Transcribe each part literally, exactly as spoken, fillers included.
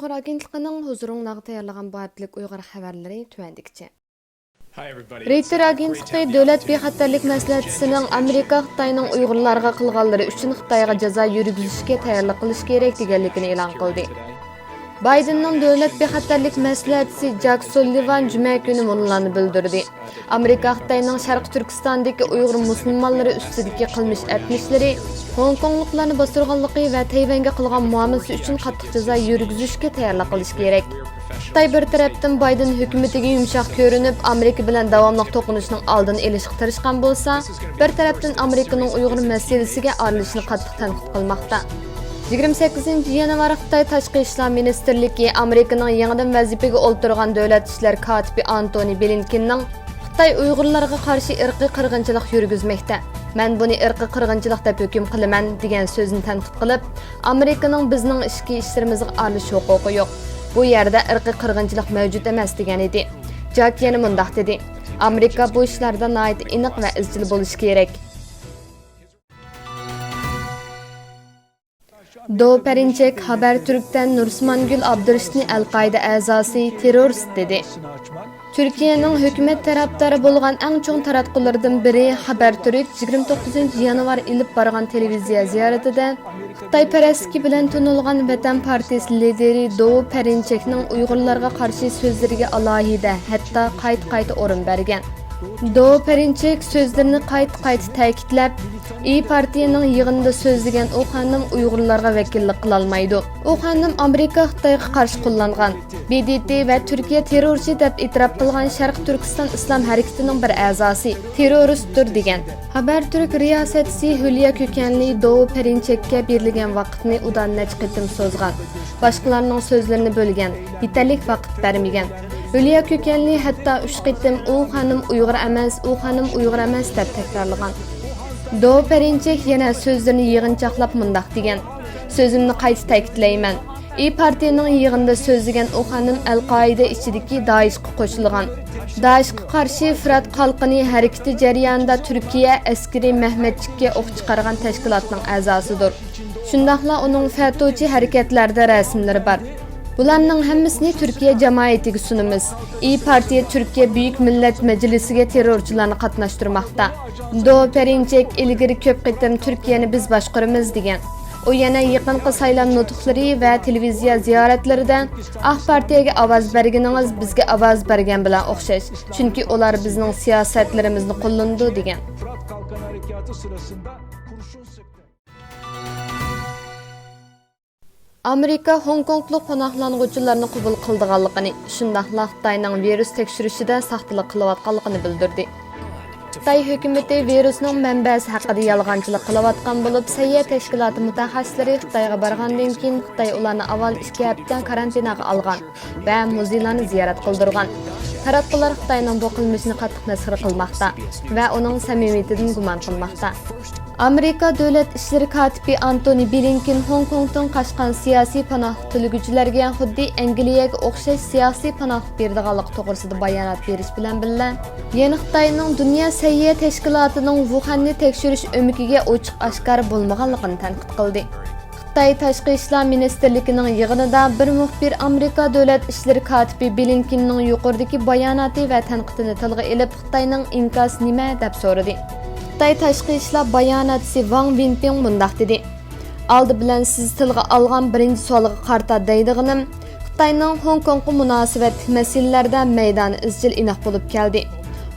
ئۇيغۇر ئاگېنتلىقىنىڭ ھۇزۇرۇڭلارغا تەييارلىغان بۇ ھەپتىلىك ئۇيغۇر خەۋەرلىرى تۆۋەندىكىچە. رېيتېر ئاگېنتلىقى دۆلەت بىخەتەرلىك مەسلىھەتچىسىنىڭ ئامېرىكا خىتاينىڭ ئۇيغۇرلارغا قىلغانلىرى ئۈچۈن خىتايغا جازا يۈرگۈزۈشكە تەييارلىق قىلىشى كېرەك دېگەنلىكىنى ئېلان قىلدى. بايدېننىڭ دۆلەت بىخەتەرلىك مەسلىھەتچىسى جاك سۇللىۋان جۈمە كۈنى مۇنۇلارنى بىلدۈردى. ئامېرىكا خىتاينىڭ شەرقىي تۈركىستاندىكى ئۇيغۇر مۇسۇلمانلىرى ئۈستىدىكى قىلمىش ئەتمىشلىرى، ھوڭكوڭلۇقلارنى باستۇرغانلىقى ۋە تەيۋەنگە قىلغان مۇئامىلىسى ئۈچۈن قاتتىق جازا يۈرگۈزۈشكە تەييارلىق قىلىشى كېرەك. خىتاي بىر تەرەپتىن بايدېن ھۆكۈمىتىگە يۇمشاق كۆرۈنۈپ، ئامېرىكا بىلەن داۋاملىق توقۇنۇشنىڭ ئالدىنى ئېلىشقا تىرىشقان بولسا، بىر تەرەپتىن ئامېرىكىنىڭ ئۇيغۇر مەسىلىسىگە ئارىلىشىشىنى قاتتىق تەنقىد قىلماقتا. يىگىرمە سەككىزىنچى يانۋار خىتاي تاشقى ئىشلار مىنىستىرلىكى ئامېرىكىنىڭ يېڭىدىن ۋەزىپىگە ئولتۇرغان دۆلەت ئىشلىرى كاتىپى ئانتونى بلىنكېننىڭ خىتاي ئۇيغۇرلارغا قارشى ئىرقىي قىرغىنچىلىق يۈرگۈزمەكتە، مەن بۇنى ئىرقىي قىرغىنچىلىق دەپ ھۆكۈم قىلىمەن، دېگەن سۆزىنى تەنقىد قىلىپ، ئامېرىكىنىڭ بىزنىڭ ئىچكى ئىشلىرىمىزغا ئارىلىشىش ھوقۇقى يوق. بۇ يەردە ئىرقىي قىرغىنچىلىق مەۋجۇت ئەمەس، دېگەن ئىدى. جاك يەنە مۇنداق دېدى، ئامېرىكا بۇ ئىشلاردا ناھايىتى ئېنىق ۋە ئىزچىل بولۇشى كېرەك. دو پەرىنچەك خەبەر تۈركتە نۇرسىمانگۈل ئابدۇرېشىتنى ئەل-قائىدە ئەزاسى، تېررورىست دېدى. تۈركىيەنىڭ ھۆكۈمەت تەرەپدارى بولغان ئەڭ چوڭ تاراتقۇلىرىدىن بىرى خەبەر تۈرك يىگىرمە توققۇزىنچى يانۋار ئېلىپ بارغان تېلېۋىزىيە زىيارىتىدە خىتايپەرەسلىكى بىلەن تونۇلغان ۋەتەن پارتىيىسى لىدېرى دو پەرىنچەكنىڭ ئۇيغۇرلارغا قارشى سۆزلىرىگە ئالاھىدە، ھەتتا قايتا-قايتا ئورۇن بەرگەن. دو پەرىنچەك سۆزلىرىنى قايتا-قايتا تەكىتلەپ، ئىيى پارتىيىنىڭ يىغىنىدا سۆزلىگەن ئۇ خانىم ئۇيغۇرلارغا ۋەكىللىك قىلالمايدۇ. ئۇ خانىم ئامېرىكا خىتايغا قارشى قوللانغان، ب د ت ۋە تۈركىيە تېررورچى دەپ ئېتىراپ قىلغان شەرقىي تۈركىستان ئىسلام ھەرىكىتىنىڭ بىر ئەزاسى، تېررورىستتۇر دېگەن. خەبەر تۈرك رىياسەتچىسى ھۈليا كۆكەنلى دو پەرىنچەككە بېرىلگەن ۋاقىتنى ئۇدا نەچچە قېتىم سوزغان، باشقىلارنىڭ سۆزلىرىنى بۆلگەن، يېتەرلىك ۋاقىت بەرمىگەن. ھۈليا كۆكەنلى ھەتتا ئۈچ قېتىم «ئۇ خانىم ئۇيغۇر ئەمەس، ئۇ خانىم ئۇيغۇر ئەمەس» دەپ تەكرارلىغان. دو پەرىنچەك يەنە سۆزلىرىنى يىغىنچاقلاپ مۇنداق دېگەن، سۆزۈمنى قايتا تەكىتلەيمەن، ئىيى پارتىيىنىڭ يىغىنىدا سۆزلىگەن ئۇ خانىم ئەل-قائىدە ئىچىدىكى دائىشقا قوشۇلغان. دائىشقا قارشى فۇرات قالقىنى ھەرىكىتى جەريانىدا تۈركىيە ئەسكىرى مەھمەتچىككە ئوق چىقارغان تەشكىلاتنىڭ ئەزاسىدۇر. شۇنداقلا ئۇنىڭ فەتۇچى ھەرىكەتلەردە رەسىملىرى بار. بۇلارنىڭ ھەممىسىنى تۈركىيە جامائىتىگە سۇنىمىز. ئىيى پارتىيە تۈركىيە بۈيۈك مىللەت مەجلىسىگە تېررورچىلارنى قاتناشتۇرماقتا. دو پەرىنچەك ئىلگىرى كۆپ قېتىم «تۈركىيەنى بىز باشقۇرىمىز» دېگەن. ئۇ يەنە يېقىنقى سايلام نۇتۇقلىرى ۋە تېلېۋىزىيە زىيارەتلىرىدە «ئاق پارتىيەگە ئاۋاز بەرگىنىڭىز بىزگە ئاۋاز بەرگەن بىلەن ئوخشاش، چۈنكى ئۇلار بىزنىڭ سىياسەتلىرىمىزنى قوللىنىدۇ» دېگەن. ئامېرىكا خوڭكوڭلۇق پاناھلانغۇچىلارنى قوبۇل قىلىدىغانلىقىنى، شۇنداقلا خىتاينىڭ ۋىرۇس تەكشۈرۈشىدە ساختىلىق قىلىۋاتقانلىقىنى بىلدۈردى. خىتاي ھۆكۈمىتى ۋىرۇسنىڭ مەنبەسى ھەققىدە يالغانچىلىق قىلىۋاتقان بولۇپ، سەھىيە تەشكىلاتى مۇتەخەسسىسلىرى خىتايغا بارغاندىن كېيىن، خىتاي ئۇلارنى ئاۋۋال ئىككى ھەپتە كارانتىناغا ئالغان ۋە مۇزېيلارنى زىيارەت قىلدۇرغان. تاراتقۇلار خىتاينىڭ بۇ قىلمىشىنى قاتتىق مەسخىرە قىلماقتا ۋە ئۇنىڭ سەمىمىيىتىدىن گۇمان قىلماقتا. ئامېرىكا دۆلەت ئىشلىرى كاتىپى ئانتونى بلىنكېن خوڭكوڭدىن قاچقان سىياسىي پاناھلىق تىلىگۈچىلەرگە خۇددى ئەنگلىيەگە ئوخشاش سىياسىي پاناھلىق بېرىدىغانلىقى توغرىسىدا بايانات بېرىش بىلەن بىللە، يەنە خىتاينىڭ دۇنيا سەھىيە تەشكىلاتىنىڭ ۋۇخەننى تەكشۈرۈش ئۆمىكىگە ئوچۇق-ئاشكارا بولمىغانلىقىنى تەنقىد قىلدى. خىتاي تاشقى ئىشلار مىنىستىرلىكىنىڭ يىغىنىدا بىر مۇخبىر ئامېرىكا دۆلەت ئىشلىرى كاتىپى بلىنكېننىڭ يۇقىرىدىكى باياناتى ۋە تەنقىدىنى تىلغا ئېلىپ، خىتاينىڭ ئىنكاسى نېمە؟ دەپ سورىدى. خىتاي تاشقى ئىشلار باياناتچىسى ۋاڭ ۋېنپىڭ مۇنداق دېدى، ئالدى بىلەن سىز تىلغا ئالغان بىرىنچى سوئالغا قارىتا دەيدىغىنىم، خىتاينىڭ خوڭكوڭغا مۇناسىۋەتلىك مەسىلىلەردە مەيدانى ئىزچىل ئىناق بولۇپ كەلدى.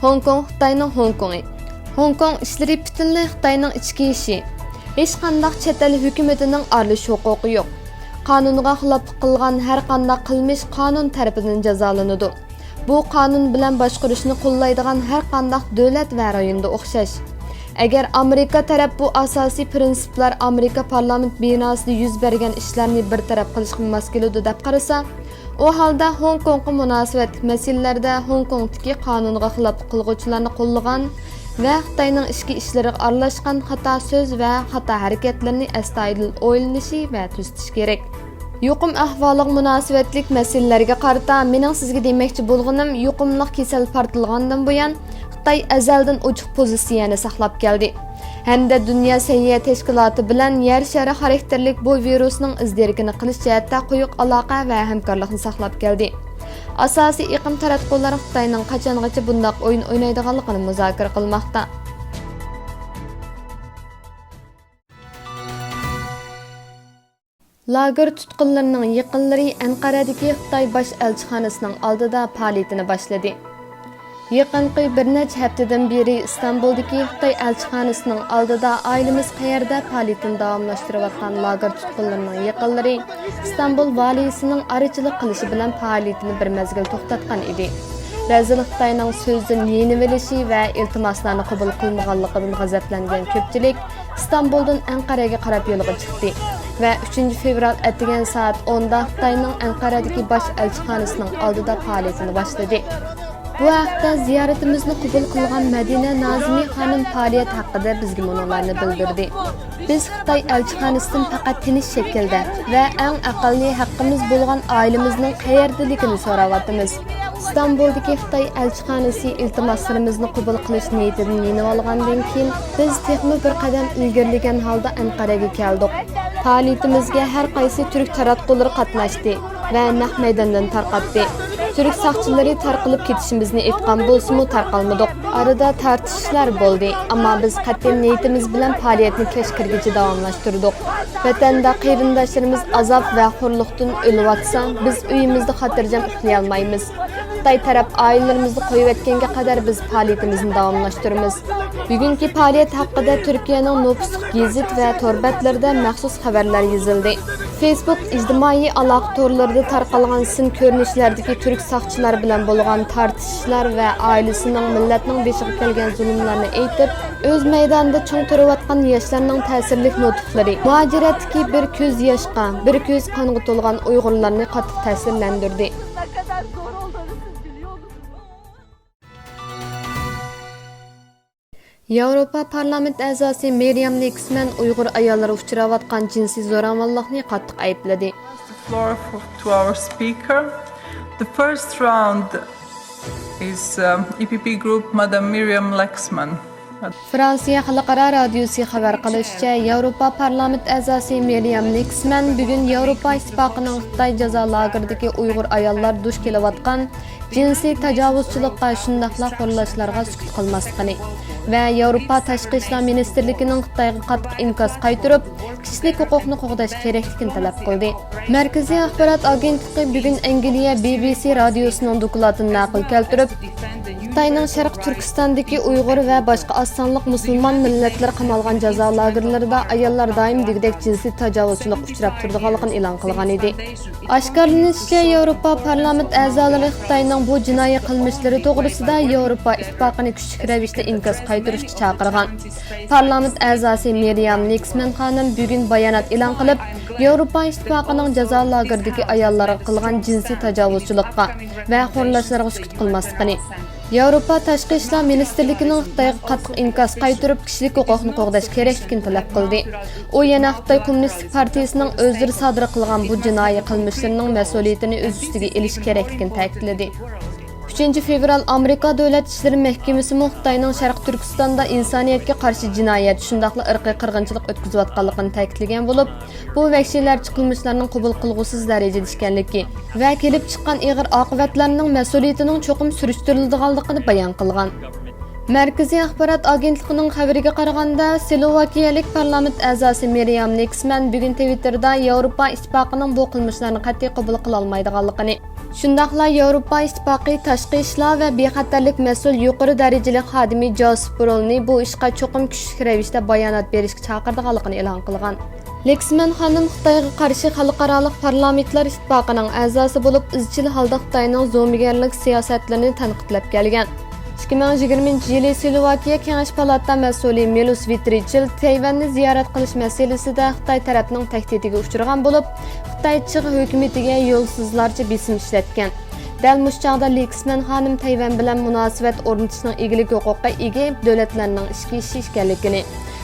خوڭكوڭ خىتاينىڭ خوڭكوڭى. خوڭكوڭ ئىشلىرى پۈتۈنلەي خىتاينىڭ ئىچكى ئىشى. ھېچقانداق چەت ئەل ھۆكۈمىتىنىڭ ئارىلىشىش ھوقۇقى يوق. قانۇنغا خىلاپلىق قىلغان ھەر قانداق قىلمىش قانۇن تەرىپىدىن جازالىنىدۇ. بۇ قانۇن بىلەن باشقۇرۇشنى قوللايدىغان ھەر قانداق دۆلەت ۋە رايوندا ئوخشاش. ئەگەر ئامېرىكا تەرەپ بۇ ئاساسىي پىرىنسىپلار ئامېرىكا پارلامېنت بىناسىدا يۈز بەرگەن ئىشلارنى بىر تەرەپ قىلىشقا ماس كېلىدۇ دەپ قارىسا، ئۇ ھالدا خوڭكوڭغا مۇناسىۋەتلىك مەسىلىلەردە خوڭكوڭدىكى قانۇنغا خىلاپلىق قىلغۇچىلارنى قوللىغان ۋە خىتاينىڭ ئىچكى ئىشلىرىغا ئارىلاشقان خاتا سۆز ۋە خاتا ھەرىكەتلىرىنى ئەستايىدىل ئويلىنىشى ۋە تۈزىتىشى كېرەك. يۇقۇم ئەھۋالىغا مۇناسىۋەتلىك مەسىلىلەرگە قارىتا مېنىڭ سىزگە دېمەكچى بولغىنىم، يۇقۇملۇق كېسەل پارتلىغاندىن بۇيان، خىتاي ئەزەلدىن ئوچۇق پوزىتسىيەنى ساقلاپ كەلدى. ھەمدە دۇنيا سەھىيە تەشكىلاتى بىلەن يەر شارى خاراكتېرلىك بۇ ۋىرۇسنىڭ ئىز دېرىكىنى قىلىش جەھەتتە قويۇق ئالاقە ۋە ھەمكارلىقنى ساقلاپ كەلدى. ئاساسىي ئېقىم تاراتقۇلار خىتاينىڭ قاچانغىچە بۇنداق ئويۇن ئوينايدىغانلىقىنى مۇزاكىرە قىلماقتا. لاگېر تۇتقۇنلىرىنىڭ يېقىنلىرى ئەنقەرەدىكى خىتاي باش ئەلچىخانىسىنىڭ ئالدىدا پائالىيىتىنى باشلىدى. يېقىنقى بىر نەچچە ھەپتىدىن بېرى ئىستانبۇلدىكى خىتاي ئەلچىخانىسىنىڭ ئالدىدا ئائىلىمىز قەيەردە پائالىيىتىنى داۋاملاشتۇرۇۋاتقان لاگېر تۇتقۇنلىرىنىڭ يېقىنلىرى ئىستانبۇل ۋالىيسىنىڭ ئارىچىلىق قىلىشى بىلەن پائالىيىتىنى بىر مەزگىل توختاتقان ئىدى. رەزىل خىتاينىڭ سۆزدىن يېنىۋېلىشى ۋە ئىلتىماسلارنى قوبۇل قىلمىغانلىقىدىن غەزەپلەنگەن كۆپچىلىك ئىستانبۇلدىن ئەنقەرەگە قاراپ يولغا چىقتى ۋە ئۈچىنچى فېۋرال ئەتىگەن سائەت ئوندا خىتاينىڭ ئەنقەرەدىكى باش ئەلچىخانىسىنىڭ ئالدىدا پائالىيىتىنى باشلىدى. بۇ ھەقتە زىيارىتىمىزنى قوبۇل قىلغان مەدىنە نازىمى خانىم پائالىيەت ھەققىدە بىزگە مۇنۇلارنى بىلدۈردى: بىز خىتاي ئەلچىخانىسىدىن پەقەت تىنچ شەكىلدە ۋە ئەڭ ئەقەللىي ھەققىمىز بولغان ئائىلىمىزنىڭ قەيەردىلىكىنى سوراۋاتىمىز. ئىستانبۇلدىكى خىتاي ئەلچىخانىسى ئىلتىماسلىرىمىزنى قوبۇل قىلىش نىيىتىدىن يېنىۋالغاندىن كېيىن، بىز تېخىمۇ بىر قەدەم ئىلگىرىلىگەن ھالدا ئەنقەرەگە كەلدۇق. پائالىيىتىمىزگە ھەر قايسى تۈرك تاراتقۇلىرى قاتناشتى ۋە نەق مەيداندىن تارقاتتى. تۈرك ساقچىلىرى تارقىلىپ كېتىشىمىزنى ئېيتقان بولسىمۇ، تارقالمىدۇق. ئارىدا تارتىشىشلار بولدى، ئەمما بىز قەتئىي نىيىتىمىز بىلەن پائالىيەتنى كەچ كىرگۈچە داۋاملاشتۇردۇق. ۋەتەندە قېرىنداشلىرىمىز ئازاب ۋە خورلۇقتىن ئۆلۈۋاتسا، بىز ئۆيىمىزدە خاتىرجەم ئۇخلىيالمايمىز. خىتاي تەرەپ ئائىلىلىرىمىزنى قويۇۋەتكەنگە قەدەر بىز پائالىيىتىمىزنى داۋاملاشتۇرىمىز. بۈگۈنكى پائالىيەت ھەققىدە تۈركىيەنىڭ نوپۇسلۇق گېزىت ۋە تور بەتلىرىدە مەخسۇس خەۋەرلەر يېزىلدى. فېيسبۇك ئىجتىمائىي ئالاقە تورلىرىدا تارقالغان سىن كۆرۈنۈشلەردىكى تۈرك ساقچىلار بىلەن بولغان تارتىشىشلار ۋە ئائىلىسىنىڭ مىللەتنىڭ بېشىغا كەلگەن زۇلۇملارنى ئېيتىپ، ئۆز مەيدانىدا چىڭ تۇرۇۋاتقان ياشلارنىڭ تەسىرلىك نۇتۇقلىرى، مۇھاجىرەتتىكى بىر كۆز ياشقا، بىر كۆز قانغا تولغان ئۇيغۇرلارنى قاتتىق تەسىرلەندۈردى. ياۋروپا پارلامېنت ئەزاسى مىريام نېكسمەن ئۇيغۇر ئاياللىرى ئۇچراۋاتقان جىنسىي زوراۋانلىقنى قاتتىق ئەيىبلىدى. Pass the floor for, to our speaker. The first round is, um, E P P group, Madam Miriam Lexman. فرانسىيە خەلقئارا رادىيوسى خەۋەر قىلىشىچە، ياۋروپا پارلامېنت ئەزاسى مىريام نېكسمەن بۈگۈن ياۋروپا ئىتتىپاقىنىڭ خىتاي جازا لاگېرىدىكى ئۇيغۇر ئاياللار دۇچ كېلىۋاتقان جىنسىي تاجاۋۇزچىلىققا، شۇنداقلا خورلاشلارغا سۈكۈت قىلماسلىقىنى ۋە ياۋروپا تاشقى ئىشلار مىنىستىرلىكىنىڭ خىتايغا قاتتىق ئىنكاس قايتۇرۇپ، كىشىلىك ھوقۇقنى قوغداش كېرەكلىكىنى تەلەپ قىلدى. مەركىزىي ئاخبارات ئاگېنتلىقى بۈگۈن ئەنگلىيە بى بى سى رادىيوسىنىڭ دوكلاتىنى نەقىل كەلتۈرۈپ، خىتاينىڭ شەرقىي تۈركىستاندىكى ئۇيغۇر ۋە باشقا ئاز سانلىق مۇسۇلمان مىللەتلىرى قامالغان جازا لاگېرلىرىدا ئاياللار دائىم دېگۈدەك جىنسىي تاجاۋۇزچىلىققا ئۇچراپ تۇرىدىغانلىقىنى ئېلان قىلغان ئىدى. ئاشكارىلىنىشىچە، ياۋروپا پارلامېنت ئەزالىرى خىتاينىڭ بۇ جىنايى قىلمىشلىرى توغرىسىدا ياۋروپا ئىتتىپاقىنى كۈچلۈك رەۋىشتە ئىنكاس قايتۇرۇشقا چاقىرغان. پارلامېنت ئەزاسى مىريام نېكسمەن خانىم بۈگۈن بايانات ئېلان قىلىپ، ياۋروپا ئىتتىپاقىنىڭ جازا لاگېرىدىكى ئاياللارغا قىلغان جىنسىي تاجاۋۇزچىلىققا ۋە خورلاشلارغا سۈكۈت قىلماسلىقىنى، ياۋروپا تاشقى ئىشلار مىنىستىرلىكىنىڭ خىتايغا قاتتىق ئىنكاس قايتۇرۇپ، كىشىلىك ھوقۇقنى قوغداش كېرەكلىكىنى تەلەپ قىلدى. ئۇ يەنە خىتاي كوممۇنىستىك پارتىيىسىنىڭ ئۆزلىرى سادىر قىلغان بۇ جىنايى قىلمىشلىرىنىڭ مەسئۇلىيىتىنى ئۆز ئۈستىگە ئېلىش كېرەكلىكىنى تەكىتلىدى. ئۈچىنچى فېۋرال ئامېرىكا دۆلەت ئىشلىرى مەھكىمىسىمۇ خىتاينىڭ شەرقىي تۈركىستاندا ئىنسانىيەتكە قارشى جىنايەت، شۇنداقلا ئىرقىي قىرغىنچىلىق ئۆتكۈزۈۋاتقانلىقىنى تەكىتلىگەن بولۇپ، بۇ ۋەھشىيلەرچە قىلمىشلارنىڭ قوبۇل قىلغۇسىز دەرىجىدە ئىكەنلىكى ۋە كېلىپ چىققان ئېغىر ئاقىۋەتلەرنىڭ مەسئۇلىيىتىنىڭ چوقۇم سۈرۈشتۈرۈلىدىغانلىقىنى بايان قىلغان. مەركىزىي ئاخبارات ئاگېنتلىقىنىڭ خەۋىرىگە قارىغاندا، سلوۋاكىيەلىك پارلامېنت ئەزاسى مىريام نېكسمەن بۈگۈن تىۋىتتېردا ياۋروپا ئىتتىپاقىنىڭ بۇ قىلمىشلارنى قەتئىي قوبۇل قىلالمايدىغانلىقىنى، شۇنداقلا ياۋروپا ئىتتىپاقى تاشقى ئىشلار ۋە بىخەتەرلىك مەسئۇل يۇقىرى دەرىجىلىك خادىمى جوسېپ بوررېلنى بۇ ئىشقا چوقۇم كۈچلۈك رەۋىشتە بايانات بېرىشكە چاقىرىدىغانلىقىنى ئېلان قىلغان. لېكسمەن خانىم خىتايغا قارشى خەلقئارالىق پارلامېنتلار ئىتتىپاقىنىڭ ئەزاسى بولۇپ، ئىزچىل ھالدا خىتاينىڭ زومىگەرلىك سىياسەتلىرىنى تەنقىدلەپ كەلگەن. ئىككى مىڭ يىگىرمىنچى يىلى سلوۋاكىيە كېڭەش پالاتا مەسئۇلى مىلوس ۋىترىچىل تەيۋەننى زىيارەت قىلىش مەسىلىسىدە خىتاي تەرەپنىڭ تەھدىتىگە ئۇچرىغان بولۇپ، خىتاي چىغ ھۆكۈمىتىگە يولسىزلارچە بېسىم ئىشلەتكەن. دەل مۇشۇ چاغدا لېكسمەن خانىم تەيۋەن بىلەن مۇناسىۋەت ئورنىتىشنىڭ ئىگىلىك ھوقۇقىغا ئىگە دۆلەتلەرنىڭ ئىچكى ئىشى ئىكەنلىكىنى،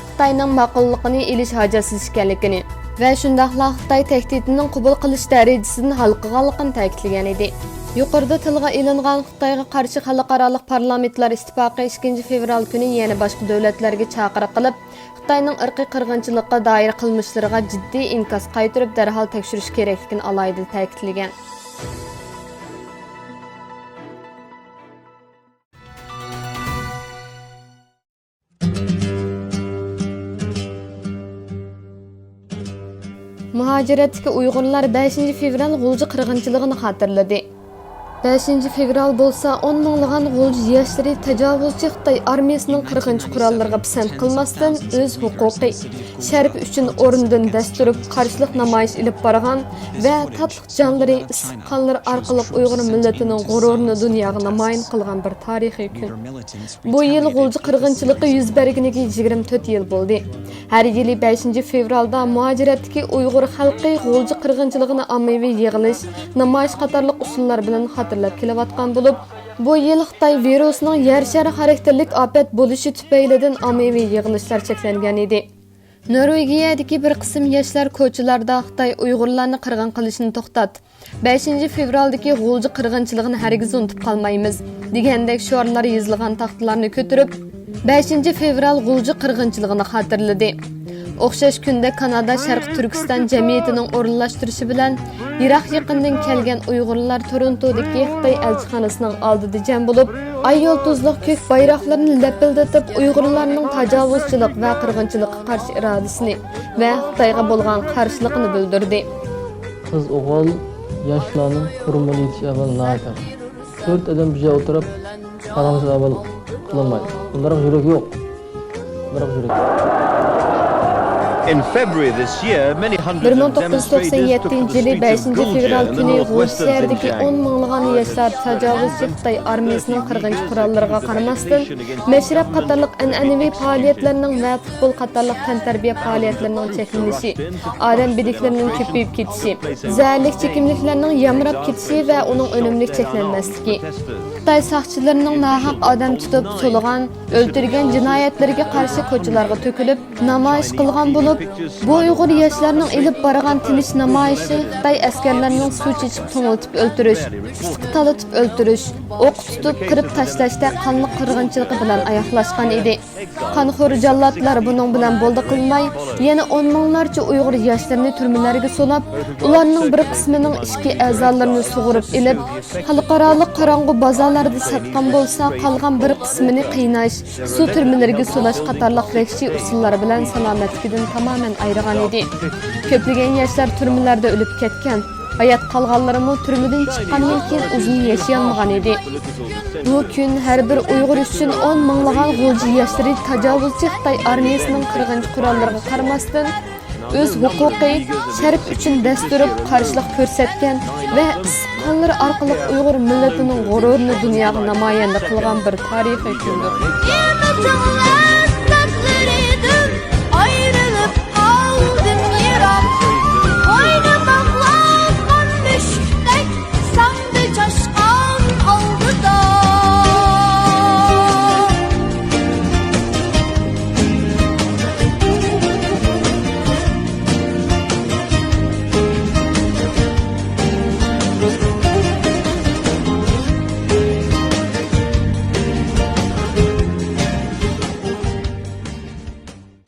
خىتاينىڭ ماقۇللۇقىنى ئېلىش ھاجەتسىز ئىكەنلىكىنى ۋە شۇنداقلا خىتاي تەھدىتىنىڭ قوبۇل قىلىش دەرىجىسىدىن ھالقىغانلىقىنى تەكىتلىگەن ئىدى. يۇقىرىدا تىلغا ئېلىنغان خىتايغا قارشى خەلقئارالىق پارلامېنتلار ئىتتىپاقى ئىككىنچى فېۋرال كۈنى يەنە باشقا دۆلەتلەرگە چاقىرىق قىلىپ، خىتاينىڭ ئىرقىي قىرغىنچىلىققا دائىر قىلمىشلىرىغا جىددىي ئىنكاس قايتۇرۇپ، دەرھال تەكشۈرۈش كېرەكلىكىنى ئالاھىدە تەكىتلىگەن. مۇھاجىرەتتىكى ئۇيغۇرلار بەشىنچى فېۋرال غۇلجا قىرغىنچىلىقىنى خاتىرىلىدى. بەشىنچى فېۋرال بولسا ئون مىڭلىغان غۇلجا ياشلىرى تاجاۋۇزچى خىتاي ئارمىيىسىنىڭ قىرغىنچى قوراللىرىغا پىسەنت قىلماستىن، ئۆز ھوقۇقى، شەرىپى ئۈچۈن ئورنىدىن دەس تۇرۇپ، قارشىلىق نامايىش ئېلىپ بارغان ۋە تاتلىق جانلىرى، ئىسسىق قانلىرى ئارقىلىق ئۇيغۇر مىللىتىنىڭ غۇرۇرىنى دۇنياغا نامايان قىلغان بىر تارىخىي كۈن. بۇ يىل غۇلجا قىرغىنچىلىقى يۈز بەرگىنىگە يىگىرمە تۆت يىل بولدى. ھەر يىلى بەشىنچى فېۋرالدا مۇھاجىرەتتىكى ئۇيغۇر خەلقى غۇلجا قىرغىنچىلىقىنى ئاممىۋى يىغىلىش، نامايىش قاتارلىق ئۇسۇللار بىلەن خاتىرىلەپ كېلىۋاتقان بولۇپ، بۇ يىل خىتاي ۋىرۇسىنىڭ يەر شارى خاراكتېرلىك ئاپەت بولۇشى تۈپەيلىدىن ئاممىۋى يىغىلىشلار چەكلەنگەن ئىدى. نورۋېگىيەدىكى بىر قىسىم ياشلار كوچىلاردا خىتاي ئۇيغۇرلارنى قىرغىن قىلىشنى توختات، بەشىنچى فېۋرالدىكى غۇلجا قىرغىنچىلىقىنى ھەرگىز ئۇنتۇپ قالمايمىز دېگەندەك شوئارلار يېزىلغان تاختىلارنى كۆتۈرۈپ، بەشىنچى فېۋرال غۇلجا قىرغىنچىلىقىنى خاتىرىلىدى. ئوخشاش كۈندە كانادا شەرقىي تۈركىستان جەمئىيىتىنىڭ ئورۇنلاشتۇرۇشى بىلەن يىراق يېقىندىن كەلگەن ئۇيغۇرلار تورونتودىكى خىتاي ئەلچىخانىسىنىڭ ئالدىدا جەم بولۇپ، ئاي يۇلتۇزلۇق كۆك بايراقلىرىنى لەپىلدىتىپ، ئۇيغۇرلارنىڭ تاجاۋۇزچىلىق ۋە قىرغىنچىلىققا قارشى ئىرادىسىنى ۋە خىتايغا بولغان قارشىلىقىنى بىلدۈردى. قىز ئوغۇل ياشلارنىڭ تۇرمىدا يېتىش ئەھۋالى ناھايىتى ئېغىر. تۆت ئادەم بىر جايغا ئولتۇرۇپ، پاراڭلىشىش ئەھۋال قىلالمايدۇ. بۇلارغا يۈرەك يوق. بۇلارغا يۈرەك يوق. In February this year, many بىر hundreds مىڭ of توققۇز يۈز توقسان يەتتىنچى يىلى demonstrators took بەشىنچى to the فېۋرال streets in the كۈنى غۇلجا northwestern شەھىرىدىكى Xinjiang. ئون مىڭلىغان ياشلار تاجاۋۇزچى خىتاي ئارمىيىسىنىڭ قىرغىنچى قوراللىرىغا قارىماستىن، مەشرەپ قاتارلىق ئەنئەنىۋى پائالىيەتلەرنىڭ ۋە پۇتبول قاتارلىق تەنتەربىيە پائالىيەتلىرىنىڭ چەكلىنىشى، ئادەم بېدىكلىرىنىڭ كۆپىيىپ كېتىشى، زەھەرلىك چېكىملىكلەرنىڭ يامراپ كېتىشى ۋە ئۇنىڭ ئۈنۈملۈك چەكلەنمەسلىكى، خىتاي ساقچىلىرىنىڭ ناھەق ئادەم تۇتۇپ سولىغان، ئۆلتۈرگەن جىنايەتلىرىگە قارشى كوچىلارغا تۆكۈلۈپ، نامايىش قىلغان بولۇپ، بۇ ئۇيغۇر ياشلارنىڭ ئېلىپ بارغان تىنچ نامايىشى خىتاي ئەسكەرلىرىنىڭ سۇ چېچىپ توڭلىتىپ ئۆلتۈرۈش، ئىسقا تالىتىپ ئۆلتۈرۈش، ئوققا تۇتۇپ قىرىپ تاشلاشتەك قانلىق قىرغىنچىلىقى بىلەن ئاياغلاشقان ئىدى. قانخور جاللاتلار بۇنىڭ بىلەن بولدى قىلماي، يەنە ئون مىڭلارچە ئۇيغۇر ياشلىرىنى تۈرمىلەرگە سولاپ، ئۇلارنىڭ بىر قىسمىنىڭ ئىچكى ئەزالىرىنى سۇغۇرۇپ ئېلىپ، خەلقئارالىق قاراڭغۇ بازارلاردا ساتقان بولسا، قالغان بىر قىسمىنى قىيناش، سۇ تۈرمىلىرىگە سولاش قاتارلىق ۋەھشىي ئۇسۇللار بىلەن سالامەتلىكىدىن تامامەن ئايرىغان ئىدى. كۆپلىگەن ياشلار تۈرمىلەردە ئۆلۈپ كەتكەن. ھايات قالغانلىرىمۇ تۈرمىدىن چىققاندىن كېيىن ئۇزۇن ياشىيالمىغان ئىدى. بۇ كۈن ھەر بىر ئۇيغۇر ئۈچۈن ئون مىڭلىغان غۇلجا ياشلىرى تاجاۋۇزچى خىتاي ئارمىيىسىنىڭ قىرغىنچى قوراللىرىغا قارىماستىن، ئۆز ھوقۇقى، شەرىپى ئۈچۈن دەس تۇرۇپ قارشىلىق كۆرسەتكەن ۋە ئىسسىق قانلىرى ئارقىلىق ئۇيغۇر مىللىتىنىڭ غۇرۇرىنى دۇنياغا نامايەندە قىلغان بىر تارىخىي كۈندۇر.